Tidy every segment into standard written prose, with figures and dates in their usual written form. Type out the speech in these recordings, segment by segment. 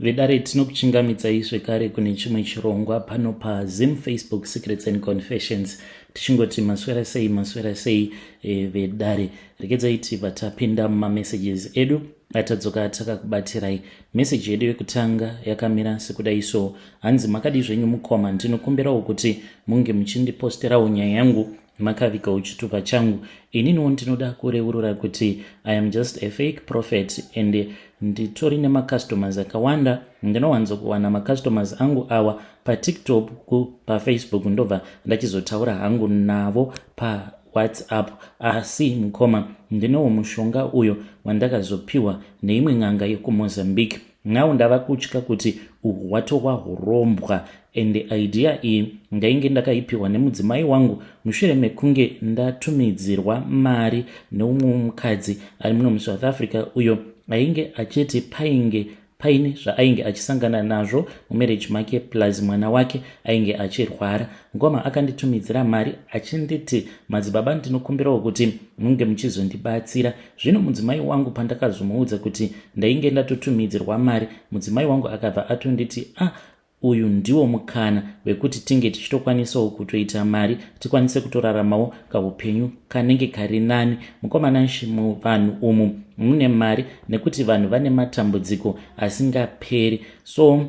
Vedare, tinokuchingamidzai zvekare kune chimwe chirongwa pano paZim Facebook Secrets and Confessions. Tichingoti maswera sei, maswera sei vedare. Regedzai tibva tapinda mumamessages edu atadzoka takakubatirai. Meseji yedu yekutanga yakamira sekudai so. Hanzi, "Makadi zvenyu mukoma? Ndinokumbirawo kuti munge muchindiposterawo nyaya yangu makavigawo chitupa changu. Ininiwo ndinoda kureurura kuti I am just a fake prophet and nditori nemacustomers akawanda. Ndinowanzokuwana macustomers angu awa paTikTok, paFacebook, ndobva ndachizotaura hangu navo paWhatsApp. Asi mukoma, ndinewo mushonga uyo wandakazopiwa neimwe n'anga yekuMozambique. Nawo ndava kutya kuti uhwu hwatova urombwa, and idea iyi ndainge ndakaipiwa nemudzimai wangu mushure mekunge ndatumidzirwa mari neumwe mukadzi ari muno muSouth Africa, uyo ainge achiti painge paine zvaainge achisangana nazvo mumarriage make, plus mwana wake ainge achirwara. Ngoma akanditumidzira mari achinditi, 'Madzibaba, ndinokumbirawo kuti munge muchizondibatsira.' Zvino mudzimai wangu pandakazomuudza kuti ndainge ndatotumidzirwa mari, mudzimai wangu akabva atonditi, 'Ah, uyu ndiwo mukana wekuti tinge tichitokwanisawo kutoita mari, tikwanise kutoraramawo kaupenyu kanenge kari nani.' Mukomana, muvanhu umu mune mari nekuti vanhu vane matambudziko asingaperi. So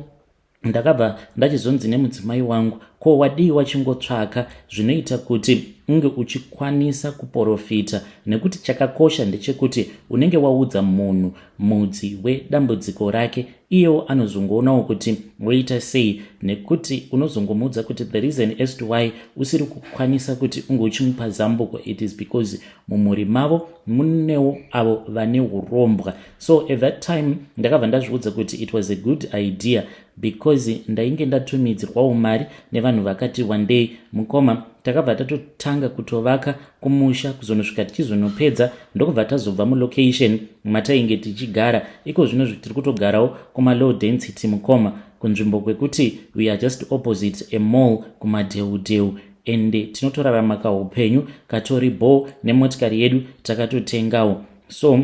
ndakabva ndachizonzi nemudzimai wangu, 'Ko wadii wachingotsvaka zvinoita kuti unge uchikwanisa kuprofita, nekuti chakakosha ndechekuti unenge waudza munhu mudzi wedambudziko rake, iyewo anozongoonawo kuti woita sei, nekuti unozongomuudza kuti the reason as to why usiri kukwanisa kuti unge uchimupa zambuko, it is because mumhuri mavo munewo avo vane urombwa.' So at that time ndakabva ndazviudza kuti it was a good idea because ndainge ndatumidzirwawo mari nevanhu vakati wandei. Mukoma, takabva tatotanga kutovaka kumusha kuzonosvika tichizonopedza, ndokubva tazobva mulocation matainge tichigara. Iko zvino tiri kutogarawo kumalow density, mukoma, kunzvimbo kwekuti we are just opposite a mall kumadheudheu, and tinotorarama kaupenyu katori bo nemotikari yedu takatotengawo. So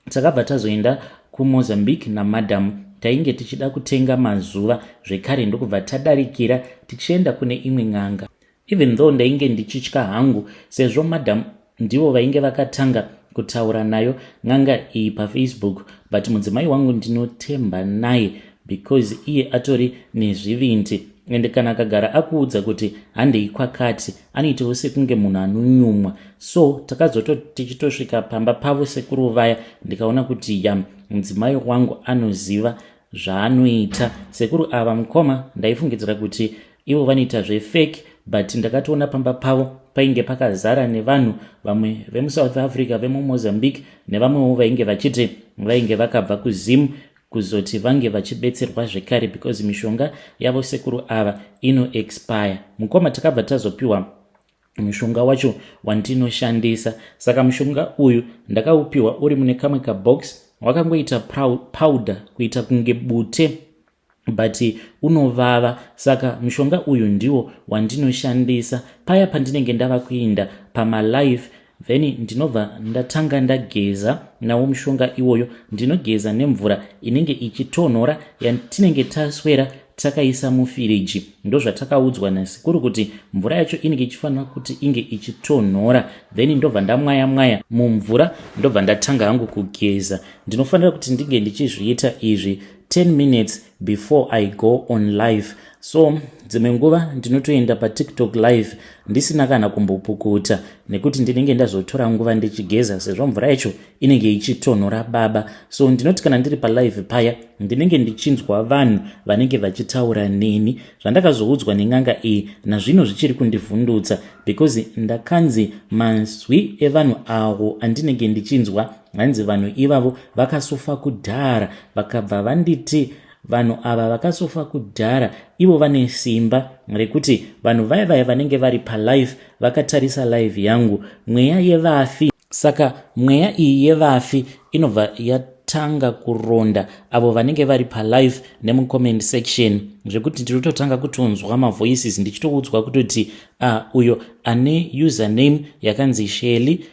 takabva tazoenda kuMozambique namadam. Tainge tichida kutenga mazuva zvekare, ndokubva tadarikira tichienda kune imwe n'anga, even though ndainge ndichitya hangu, sezvo madam ndivo vainge vakatanga kutaura nayo n'anga iyi paFacebook. But mudzimai wangu ndinotemba naye because iye atori nezvivindi, ende kana akagara akuudza kuti handei kwakati, anoitawo sekunge munhu anonyumwa. So takazoto tichitosvika pamba pavo sekuru vaya, ndikaona kuti ya, mudzimai wangu anoziva zvaanoita. Sekuru ava, mukoma, ndaifungidzira kuti ivo vanoita zvefake, but ndakatoona pamba pavo painge pakazara nevanhu, vamwe vemuSouth Africa, vemuMozambique, nevamwewo vainge vachiti vainge vakabva kuZimu kuzoti vange vachibetserwa zvekare, because mishonga yavo sekuru ava inoexpire. Mukoma, takabva tazopiwa mushonga wacho wandinoshandisa. Saka mushonga uyu ndakaupiwa uri mune kamwe kabox, wakangoita powder, kuita kunge bute, but unovava. Saka mushonga uyu ndiwo wandinoshandisa paya pandinenge ndava kuinda pamalive. Then ndinobva ndatanga ndageza nawo mushonga iwoyo. Ndinogeza nemvura inenge ichitonhora yatinenge taswera takaisa mufiriji. Ndozvatakaudzwa nasekuru kuti mvura yacho inenge ichifanira kuti inge ichitonhora. Then ndobva ndamwaya mwaya mumvura, ndobva ndatanga hangu kugeza. Ndinofanira kuti ndinge ndichizviita izvi 10 minutes before I go on live. So dzimwe nguva ndinotoenda paTikTok live ndisina kana kumbopukuta, nekuti ndinenge ndazotora nguva ndichigeza, sezvo mvura yacho inenge ichitonhora baba. So ndinoti kana ndiri palive paya, ndinenge ndichinzwa vanhu vanenge vachitaura neni. Zvandakazoudzwa nen'anga iyi nazvino zvichiri kundivhundutsa, because ndakanzi mazwi evanhu avo andinenge ndichinzwa, hanzi vanhu ivavo vakasofa kudhara. Vakabva vanditi vanhu ava vakasofa kudhara, ivo vane simba rekuti vanhu vaya vaya vanenge vari palive vakatarisa live yangu, mweya yevafi, saka mweya iyi yevafi inobva yatanga kuronda avo vanenge vari palive nemucomment section, zvekuti ndinototanga kutonzwa mavoices ndichitoudzwa kutoti, "Ah, uyo ane username yakanzi Shelly."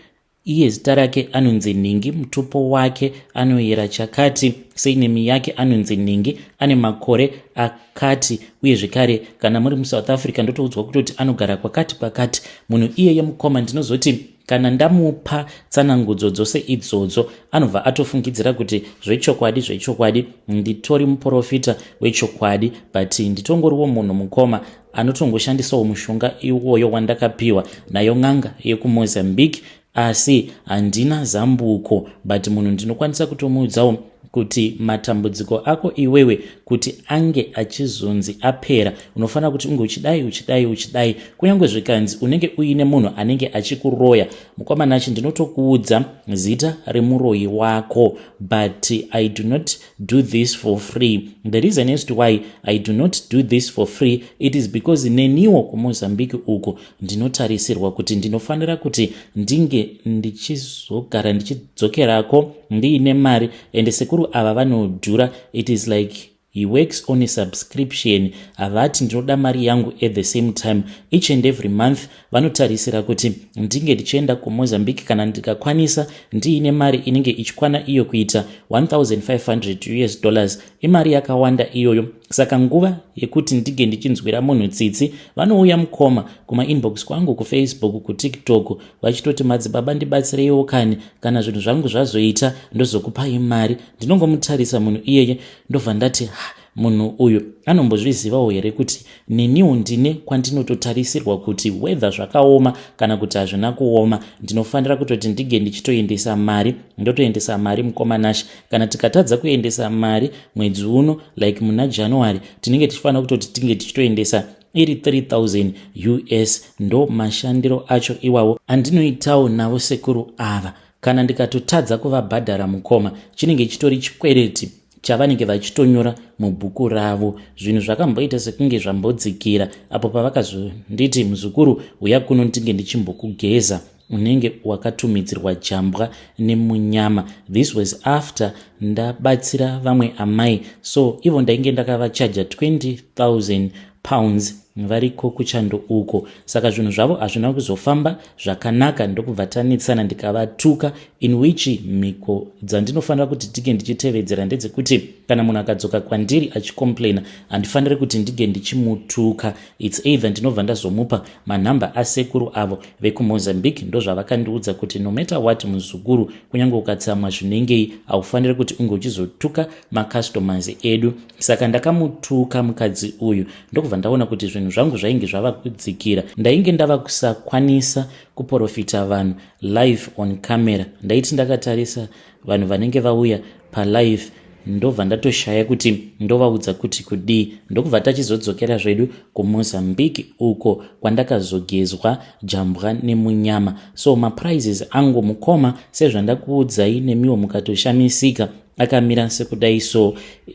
Iye zita rake anonzi nhingi, mutupo wake anoyera chakati, surname yake anonzi nhingi, ane makore akati, uye zvekare kana muri muSouth Africa ndotoudzwa kutoti anogara kwakati kwakati. Munhu iyeye mukoma, ndinozoti kana ndamupa tsanangudzo dzose idzodzo, anobva atofungidzira kuti zvechokwadi zvechokwadi nditori muprofita wechokwadi, but nditongoriwo munhu mukoma anotongoshandisawo mushonga iwoyo wandakapiwa nayo n'anga yekuMozambique, asi handina zambuko. But munhu ndinokwanisa kutomuudzawo kuti matambudziko ako iwewe kuti ange achizonzi apera, unofanira kuti unge uchidai, uchidai, uchidai. Kunyange zvikanzi unenge uine munhu anenge achikuroya, mukwamanachi, ndinotokuudza zita remuroyi wako. But I do not do this for free. The reason as to why I do not do this for free, it is because neniwo kuMozambique uko ndinotarisirwa kuti ndinofanira kuti ndinge ndichizogara ndichidzokerako ndiine mari, ende sekuru ava vanodhura. It is like he works on a subscription. Havati ndinoda mari yangu at the same time. Each and every month vanotarisira kuti ndinge ndichienda kuMozambique, kana ndikakwanisa ndiine mari inenge ichikwana iyo kuita US$1500. Imari yakawanda iyoyo. Saka nguva yekuti ndinge ndichinzwira munhu tsitsi, vanouya mukoma kumainbox kwangu, kuFacebook, kuTikTok, vachitoti, "Madzibaba, ndibatsireiwo kani, kana zvinhu zvangu zvazoita ndozokupai mari." Ndinongomutarisa munhu iyeye, ndobva ndati, "Munhu uyu anombozvizivawo here kuti neniwo ndine kwandinototarisirwa kuti whether zvakaoma kana kuti hazvina kuoma, ndinofanira kutoti ndinge ndichitoendesa mari?" Ndotoendesa mari, mukomanashe. Kana tikatadza kuendesa mari mwedzi uno, like muna January, tinenge tichifanira kutoti tinge tichitoendesa iri 3000 US. Ndo mashandiro acho iwawo andinoitawo navo sekuru ava. Kana ndikatotadza kuvabhadhara mukoma, chinenge chitori chikwereti chavanenge vachitonyora mubhuku ravo. Zvinhu zvakamboita sekunge zvambodzikira apo pavakazonditi, "Muzukuru, uya kuno ndinge ndichimbokugeza, unenge wakatumidzirwa jambwa nemunyama." This was after ndabatsira vamwe amai. So ivo ndainge ndakavachaja £20,000 variko kuchando uko. Saka zvinhu zvavo hazvina kuzofamba zvakanaka, ndokubva tanetsana, ndikavatuka, in which mhiko dzandinofanira kuti ndinge ndichitevedzera ndedzekuti kana munhu akadzoka kwandiri achicomplaina, handifaniri kuti ndinge ndichimutuka. It's either ndinobva ndazomupa manhamba asekuru avo vekuMozambique. Ndozvavakandiudza kuti, "No matter what, muzukuru, kunyange ukatsamwa zvinengei, haufaniri kuti unge uchizotuka macustomers edu." Saka ndakamutuka mukadzi uyu, ndokubva ndaona kuti zvinhu zvangu zvainge zvava kudzikira. Ndainge ndava kusakwanisa kuprofita vanhu live on camera. Ndaiti ndakatarisa vanhu vanenge vauya palive, ndobva ndatoshaya kuti ndovaudza kuti kudii. Ndokubva tachizodzokera zvedu kuMozambique uko kwandakazogezwa jambwa nemunyama. So maprices angu mukoma, sezvandakuudzai nemiwo mukatoshamisika, akamira sekudai. So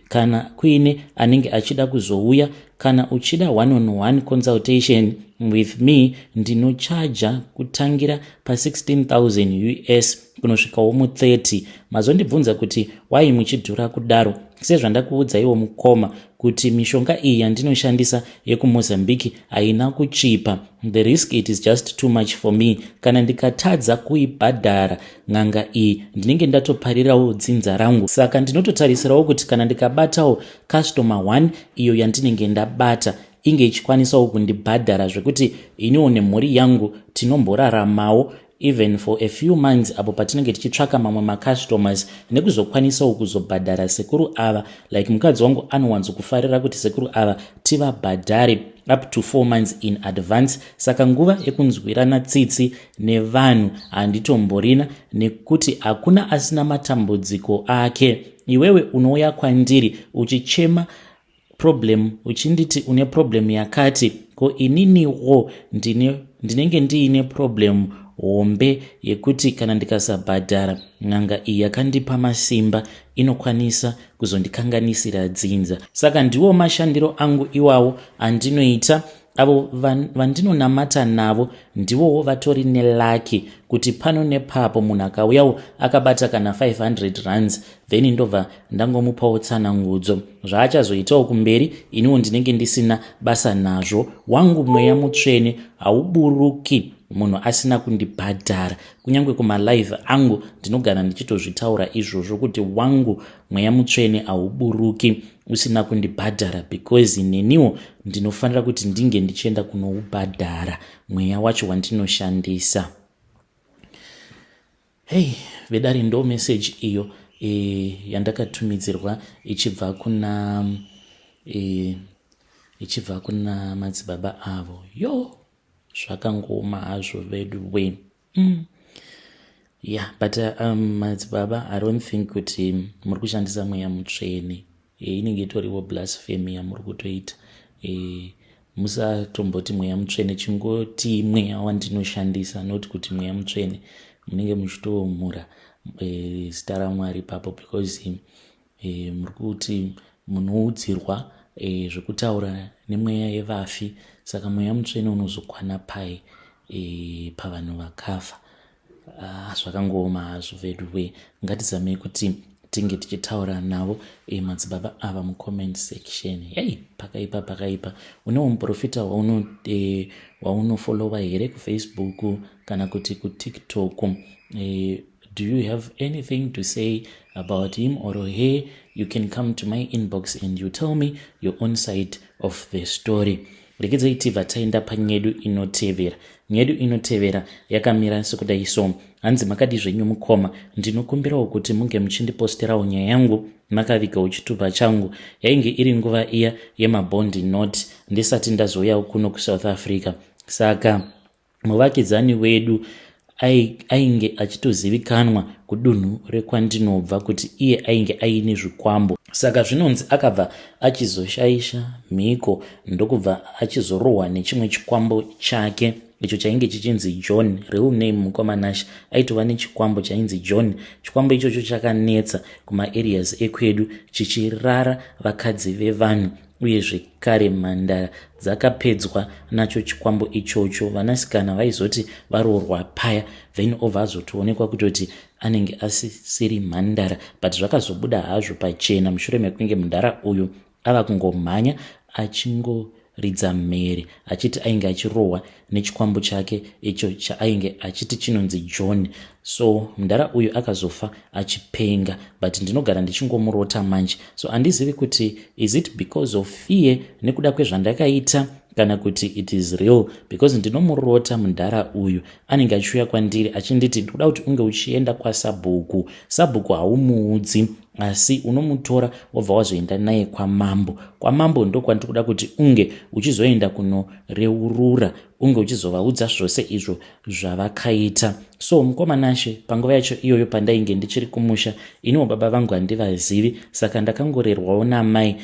kana kuine anenge achida kuzouya, kana uchida one on one consultation with me, ndinochaja kutangira pa16,000 US kunosvikawo mu30. Mazondibvunza kuti wai muchidhura kudaro. Sezvandakuudzaiwo mukoma kuti mishonga iyi yandinoshandisa yekuMozambique haina kuchipa. The risk, it is just too much for me. Kana ndikatadza kuibhadhara n'anga iyi, ndinenge ndatoparirawo dzinza rangu. Saka ndinototarisirawo kuti kana ndikabatawo customer one iyo yandinenge ndabata, inge ichikwanisawo kundibhadhara zvekuti iniwo nemhuri yangu tinomboraramawo even for a few months apo patinenge tichitsvaka mamwe macustomers nekuzokwanisawo kuzobhadhara sekuru ava. Like mukadzi wangu anowanzokufarira kuti sekuru ava tivabhadhare up to 4 months in advance. Saka nguva yekunzwirana tsitsi nevanhu handitomborina, nekuti hakuna asina matambudziko ake. Iwewe unouya kwandiri uchichema problem, uchinditi une problem yakati, ko ininiwo ndinenge ndiine problem hombe yekuti kana ndikasabhadhara n'anga iyi yakandipa masimba, inokwanisa kuzondikanganisira dzinza. Saka ndiwo mashandiro angu iwawo andinoita. Avo vandinonamata navo ndivowo vatori nelucky kuti pano nepapo munhu akauyawo akabata kana 500 rands, then ndobva ndangomupawo tsanangudzo. Zvaachazoitawo kumberi, iniwo ndinenge ndisina basa nazvo. Wangu mweya mutsvene hauburuki. Munhu asina kundibhadhara. Kunyange kumalive angu ndinogara ndichitozvitaura izvozvo kuti wangu mweya mutsvene hauburuki usina kundibhadhara, because neniwo ndinofanira kuti ndinge ndichienda kunoubhadhara mweya wacho wandinoshandisa. Hei vedare, ndo message iyo yandakatumidzirwa ichibva kuna madzibaba avo. Yo, zvakangoma hazvo vedu we. Yeah, but madzibaba, I don't think kuti muri kushandisa mweya mutsvene. Inenge itoriwo blasphemy yamuri kutoita. Musatomboti mweya mutsvene, chingoti mweya wandinoshandisa, not kuti mweya mutsvene. Munenge muchitomhura zita raMwari ipapo, because muri kuti munoudzirwa zvekutaura nemweya yevafi. Saka mweya mutsvene unozokwana pai pavanhu vakafa? Ah, zvakangooma hazvo vedu we. Ngatizamei kuti tinge tichitaura navo madzibaba ava mucomment section. Hei, pakaipa, pakaipa. Unewo muprofita waunofollowa here kuFacebook kana kuti kuTikTok? Do you have anything to say about him or her? You can come to my inbox and you tell me your own side of the story. Regedzai tibva taenda panyedu inotevera. Nyedu inotevera yakamira sekudai so. Hanzi, "Makadi zvenyu mukoma? Ndinokumbirawo kuti munge muchindiposterawo nyaya yangu makavigawo chitupa changu. Yainge iri nguva iya yemabond note, ndisati ndazouyawo kuno kuSouth Africa. Saka muvakidzani wedu ainge achitozivikanwa kudunhu rekwandinobva kuti iye ainge aine zvikwambo. Saka zvinonzi akabva achizoshaisha mhiko, ndokubva achizorohwa nechimwe chikwambo chake icho chainge chichinzi John. Real name mukomanash, aitova nechikwambo chainzi John. Chikwambo ichocho chakanetsa kumaareas ekwedu, chichirara vakadzi vevanhu, uye zvekare mhandara dzakapedzwa nacho chikwambo ichocho. Vanasikana vaizoti varoorwa paya, then obva azotoonekwa kutoti anenge asisiri mhandara. But zvakazobuda hazvo pachena mushure mekunge mudhara uyu ava kungomhanya achingoridza mhere achiti ainge achirohwa nechikwambo chake icho chaainge achiti chinonzi John. So mudhara uyu akazofa achipenga, but ndinogara ndichingomurota manje. So handizivi kuti is it because of fear, nekuda kwezvandakaita, kana kuti it is real, because ndinomurota mudhara uyu. Anenge achiuya kwandiri achinditi, 'Ndikuda kuti unge uchienda kwasabhuku. Sabhuku haumuudzi, asi unomutora wobva wazoenda naye kwamambo. Kwamambo ndokwandiri kuda kuti unge uchizoenda kunoreurura, unge uchizovaudza zvose izvo zvavakaita.' So mukomanashe, panguva yacho iyoyo pandainge ndichiri kumusha, iniwo baba vangu handivazivi, saka ndakangorerwawo namai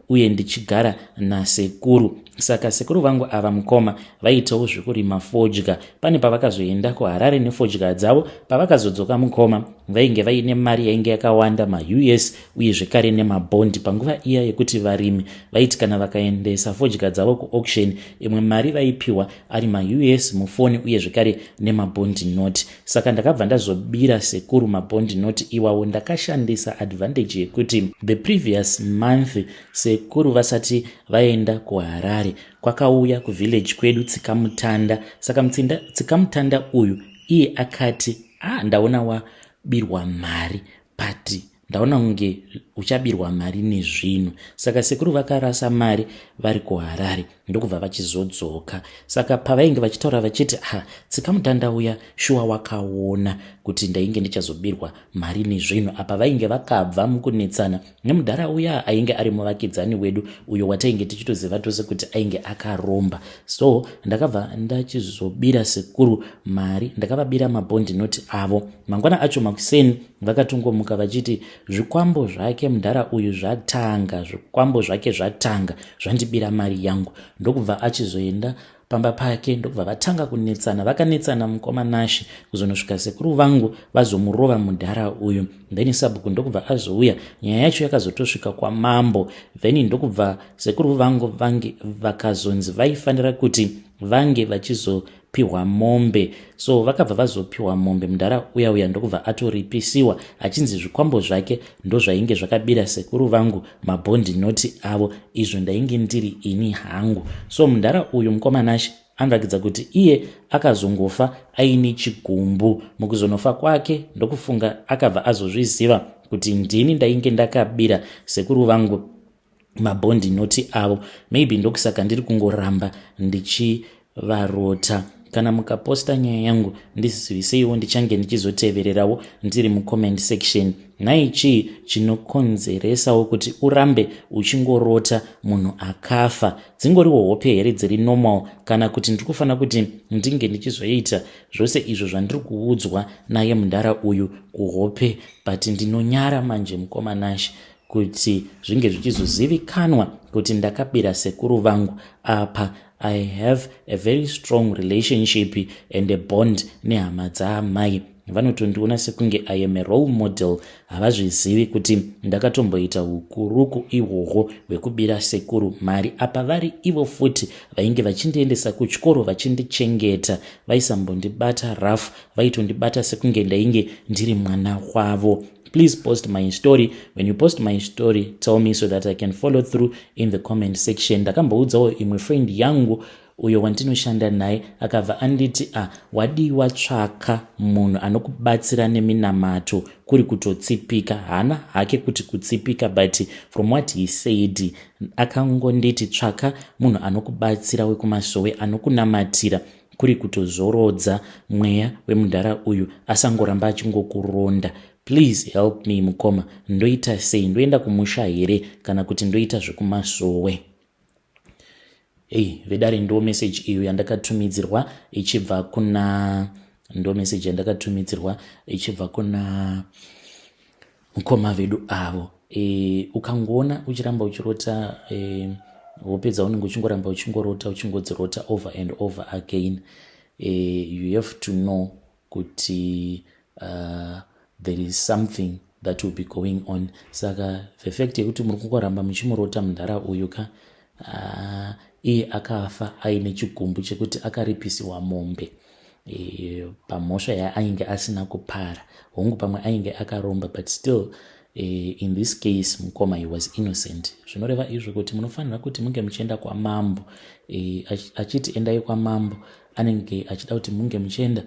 uye ndichigara nasekuru. Saka sekuru vangu ava, mukoma, vaitawo zvekurima fodya. Pane pavakazoenda kuHarare nefodya dzavo. Pavakazodzoka, mukoma, vainge vaine mari yainge yakawanda, maUS uye zvekare nemabhondi. Panguva iya yekuti varimi vaiti kana vakaendesa fodya dzavo kuauction, imwe mari vaipiwa ari maUS mufoni uye zvekare nemabhondi note. Saka ndakabva ndazobira sekuru mabhondi note iwawo. Ndakashandisa advantage yekuti the previous month, sekuru vasati vaenda kuHarare, kwakauya kuvillage kwedu tsikamutanda. Saka tsikamutanda uyu iye akati, 'Ah, ndaona wabirwa mari, but ndaona kunge uchabirwa mari nezvinhu.' Saka sekuru vakarasa mari vari kuHarare, ndokubva vachizodzoka. Saka pavainge vachitaura vachiti, 'Ha, tsikamutanda uya shuwa wakaona kuti ndainge ndichazobirwa mari nezvinhu.' Apa vainge vakabva mukunetsana nemudhara uya ainge ari muvakidzani wedu, uyo watainge tichitoziva tose kuti ainge akaromba. So ndakabva ndachizobira sekuru mari, ndakavabira mabhondi note avo. Mangwana acho makuseni vakatongomuka vachiti zvikwambo zvake mudhara uyu zvatanga, zvikwambo zvake zvatanga, zvandibira mari yangu." Ndokubva achizoenda pamba pake, ndokubva vatanga kunetsana. Vakanetsana, mukomanashi, kuzonosvika sekuru vangu vazomurova mudhara uyu. Then sabhuku ndokubva azouya. Nyaya yacho yakazotosvika kwamambo. Then ndokubva sekuru vangu vange vakazonzi vaifanira kuti vange vachizopiwa mombe. So vakabva vazopiwa mombe. Mudhara uya uya ndokubva atoripisiwa, achinzi zvikwambo zvake ndozvainge zvakabira sekuru vangu mabhondi note avo, izvo ndainge ndiri ini hangu. So mudhara uyu, mukomanashi, Anoratidza kuti iye akazongofa aine chigumbu. Mukuzonofa kwake ndokufunga akabva azozviziva kuti ndini ndainge ndakabira sekuru vangu mabhondi noti avo. Maybe ndokusaka ndiri kungoramba ndichivarota. Kana mukaposta nyaya yangu, ndiziviseiwo, ndichange ndichizotevererawo ndiri mucomment section. Nhai, chii chinokonzeresawo kuti urambe uchingorota munhu akafa? Dzingoriwo hope here dziri normal, kana kuti ndiri kufanira kuti ndinge ndichizoita zvose izvo zvandiri kuudzwa naye mundara uyu kuhope? But ndinonyara manje, mukoma Nashe, kuti zvinge zvichizozivikanwa kuti ndakabira sekuru vangu. Apa I have a very strong relationship and a bond nehama dzaamai. Vanotondiona sekunge I am a role model. Havazvizivi kuti ndakatomboita ukuruku ihwohwo hwekubira sekuru mari. Apa vari ivo futi vainge vachindiendesa kuchikoro, vachindichengeta, vaisambondibata rough, vaitondibata sekunge ndainge ndiri mwana wavo. Please post my story. When you post my story, tell me so that I can follow through in the comment section. Ndakamboudzawo imwe friend yangu uyo wandinoshanda naye, akabva anditi, "A ah, wadii watsvaka munhu anokubatsira neminamato kuri kutotsipika?" Haana hake kuti kutsipika, but from what he said, akangonditi tsvaka munhu anokubatsira wekumasowe anokunamatira, kuri kutozorodza mweya wemudhara uyu asangoramba achingokuronda. Please help me, mukoma. Ndoita sei? Ndoenda kumusha here kana kuti ndoita zvekumasowe? Ei vedare, ndo message iyo yandakatumidzirwa ichibva kuna, ndo message yandakatumidzirwa ichibva kuna mukoma vedu avo. Ukangoona uchiramba uchirota hope dzaunenge uchingoramba uchingorota, uchingodzirota over and over again, you have to know kuti there is something that will be going on. Saka the fact yekuti muri kungoramba muchimurota mundara uyu ka, iye akafa aine chigumbu chekuti akaripisiwa mombe pamhosva yaainge asina kupara. Hongu, pamwe ainge akaromba, but still, in this case, mukoma, he was innocent. Zvinoreva izvo kuti munofanira kuti munge muchienda kwamambo. Achiti endai kwamambo, anenge achida kuti munge muchienda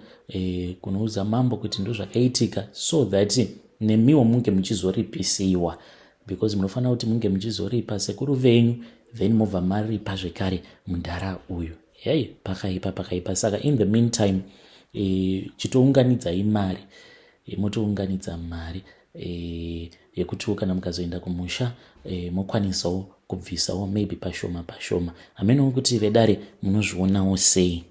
kunoudza mambo kuti ndo zvakaitika, so that nemiwo munge muchizoripisiwa, because munofanira kuti munge muchizoripa sekuru venyu, then mobva maripa zvekare mundara uyu. Hei, pakaipa, pakaipa. Saka in the meantime, chitounganidzai mari, motounganidza mari yekutiwo kana mukazoenda kumusha, mokwanisawo kubvisawo maybe pashoma pashoma. Hamenowo kuti vedare munozvionawo sei.